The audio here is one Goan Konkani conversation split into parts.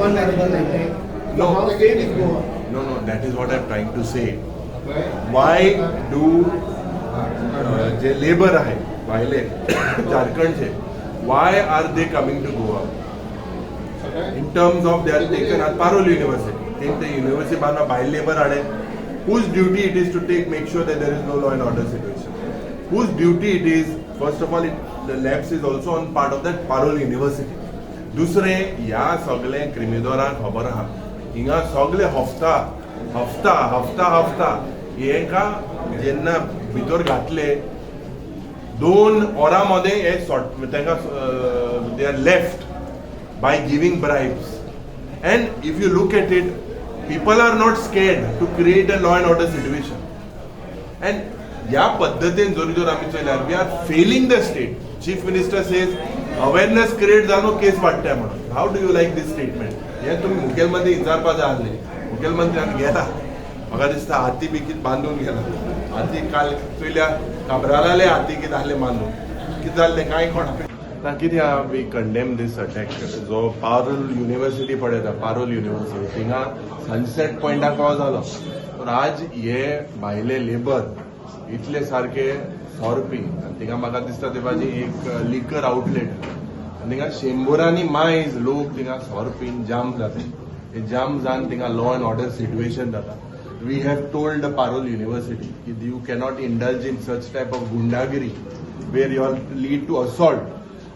One urban attack. No. How safe is Goa? No, that is what I'm trying to say. Why do J labour आहे भायले झारखंडचे, why are they coming to Goa? In terms of they are taken at Parul University, ते युनिव्हर्सिटी बांदला, भायले लेबर हाडे. Whose duty it is to take make sure that there is no law and order situation? Whose duty it is? First of all, it the lapse is also on part of that Parul University. दुसरें, ह्या सगळे क्रिमिदोरांक खबर आहा, हिंगा सगळे हफ्ता हफ्ता हफ्ता हफ्ता हेका जेन्ना भितर घातले, 2 वरां मदें हे सॉट तांकां they are left by giving bribes. And if you look at it, people are not scared to create a law and order situation. And ह्या पद्दतीन जरी जर आमी चोयल्यार, we are failing the state. Chief Minister says awareness create जावन केस वाडटा म्हणून. How do you like this statement? हें तुमी मुखेलमंत्री विचारपा जाय आसलें. मुखेलमंत्री आमी गेला, म्हाका दिसता हाती बी कितें बांदून गेला. हाती काल चोयल्या, काब्रालाले हाती कितें आहले बांदून, कितें जाल्लें कांय कोणाक ना. कितें आहा, we condemn this attack जो पारोल युनिव्हर्सिटी पळयता, पारोल युनिव्हर्सिटी थिंगा सनसेट पॉयंटाक हो जालो. पूण आज हे भायले लेबर इतले सारके सोरो पी आनी थिंगा म्हाका दिसता तेपाची एक लिकर आउटलेट आनी थिंगा शंबरांनी मायज लोक थिंगा सोरो पीन जाम जाता. हे जाम जावन थिंगा लॉ एंड ऑर्डर सिट्युएशन जाता. We have told the Parul University की you cannot indulge in such type of गुंडागिरी where you all lead to assault.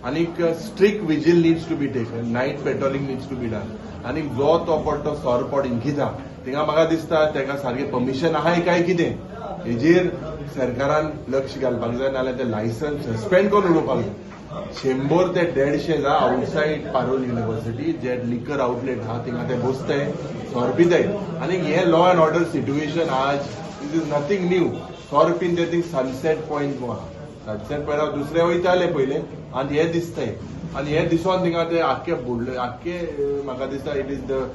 आनीक strict vigil needs to be taken, night patrolling needs to be done. आनी जो तो पडटो सोरो पोट इंकिता, थिंगा म्हाका दिसता ताका सारकें परमिशन आहाय काय कितें, हेजेर सरकारान लक्ष घालपाक जाय, नाल्यार ते लायसन्स सस्पेंड करून उडोवपाक जाय. 100 ते 150 जा आउटसायड पारोल युनिव्हर्सिटी जे लिकर आउटलेट आहा, थिंगा ते बसताय, सोरो पिताय. आनी हे लॉ एंड ऑर्डर सिट्युएशन आज it is nothing new. सोरो पीन ते थिंग सनसेट पॉयंट आहा, सनसेट पॉयंटार दुसरे वयताले पयले आनी हे दिसताय आनी हे दिसोन थिंगा ते आख्खे बुडले आख्खे. म्हाका दिसता it is the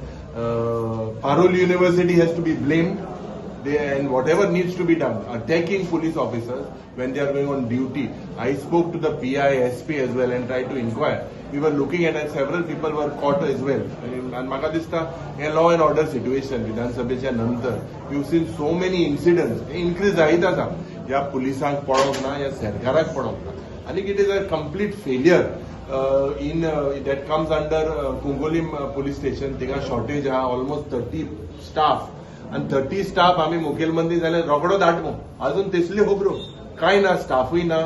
Parul University has to be blamed they and whatever needs to be done. Attacking police officers when they are going on duty. I spoke to the PI, SP as well and tried to inquire. We were looking at it, several people were caught as well. And म्हाका दिसता हे लॉ अँड ऑर्डर सिट्युएशन विधानसभेच्या नंतर you seen so many incidents increase जायत आसा. ह्या पुलिसांक पळोवंक ना, ह्या सरकाराक पळोवंक ना. आनी it is a complete failure in that comes under Cuncolim police station. थिंगा शॉर्टेज आहा ऑलमोस्ट 30 स्टाफ आनी 30 स्टाफ आमी मुखेलमंत्री जाल्यार रोखडो धाडमो. अजून तसल्यो खबरो कांय ना, स्टाफूय ना,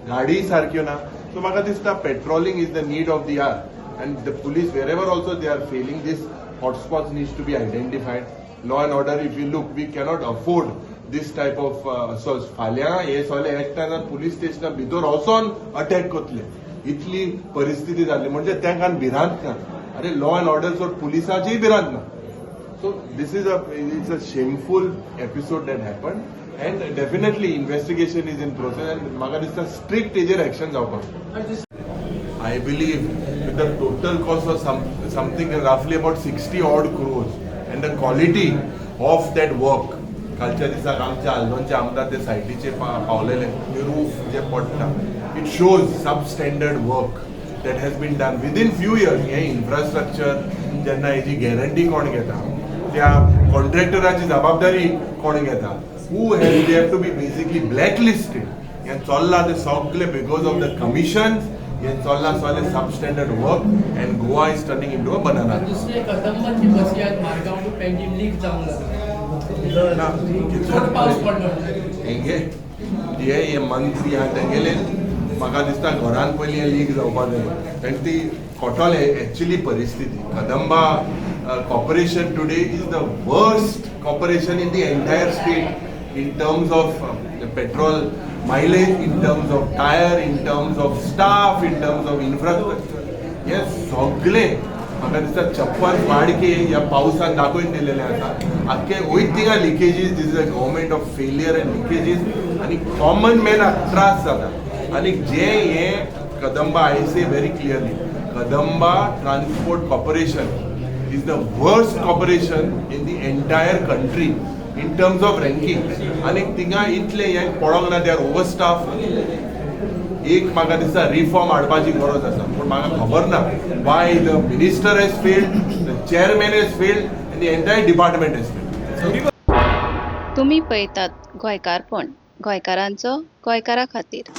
गाडीय सारक्यो ना. सो म्हाका दिसता patrolling is the need of the hour and the police, wherever also they are failing, this hotspots needs to be identified. Law and order, if you look, we cannot afford this type of assaults. फाल्यां हे सगळे एकट्यान पुलीस स्टेशना भितर वचोन अटॅक करतले, इतली परिस्थिती जाली. म्हणजे तांकां भिरांत ना. अरे, लॉ अँड ऑर्डर सोड, पुलिसाचीय भिरांत ना. So this is a it's a shameful episode that happened and definitely investigation is in process and म्हाका दिसता स्ट्रिक्ट हेजेर एक्शन जावपाक. I believe with the total cost of something roughly about 60 odd crores and the quality of that work, कालच्या दिसाक आमच्या आल्दोनचे आमदार ते सायटीचे पावलेले, रूफ जे पडटा, it shows sub standard work that has been done within few years. हे इन्फ्रास्ट्रक्चर जेन्ना हेजी गॅरंटी कोण घेता? त्या कॉन्ट्रॅक्टराची जबाबदारी कोण घेता? Who has they have to be basically black listed. हें चल्लां ते सगळे because of the commission हें चल्लां सगळें substandard work and Goa is turning into a banana. दुसरें, कदंबाची बसी आज मारगांव टू पेंजीम लीक जावंक लागली. चड पावस पडलो. हेंगे हे हे मंत्री आहा, तेंगेले म्हाका दिसता घरान पयलीं हें लीक जावपा जाय, कारण ती कोटोले एक्चुली परिस्थिती. Kadamba Corporation today is the worst corporation in the entire state in terms of petrol mileage, in terms of tyre, in terms of staff, in terms of infrastructure. हे सगळे म्हाका दिसता चप्पल वाडके ह्या पावसान दाखोवन दिलेले आसा. आख्खे वयत थिंगा leakages. This is a government of failure and leakages. आनी कॉमन मॅनाक त्रास जाता. आनी जे हे Kadamba, I say very clearly, Kadamba Transport Corporation is the worst corporation in the entire country in terms of ranking. आनी थिंगा इतले हें पडोंक ना, they are over staff. एक म्हाका दिसता रिफॉर्म हाडपाची गरज आसा. पूण म्हाका खबर ना why the minister has failed, the chairman has failed आनी the entire department has failed. तुमी पळयतात गोंयकारपण, गोंयकारांचो गोंयकारा खातीर.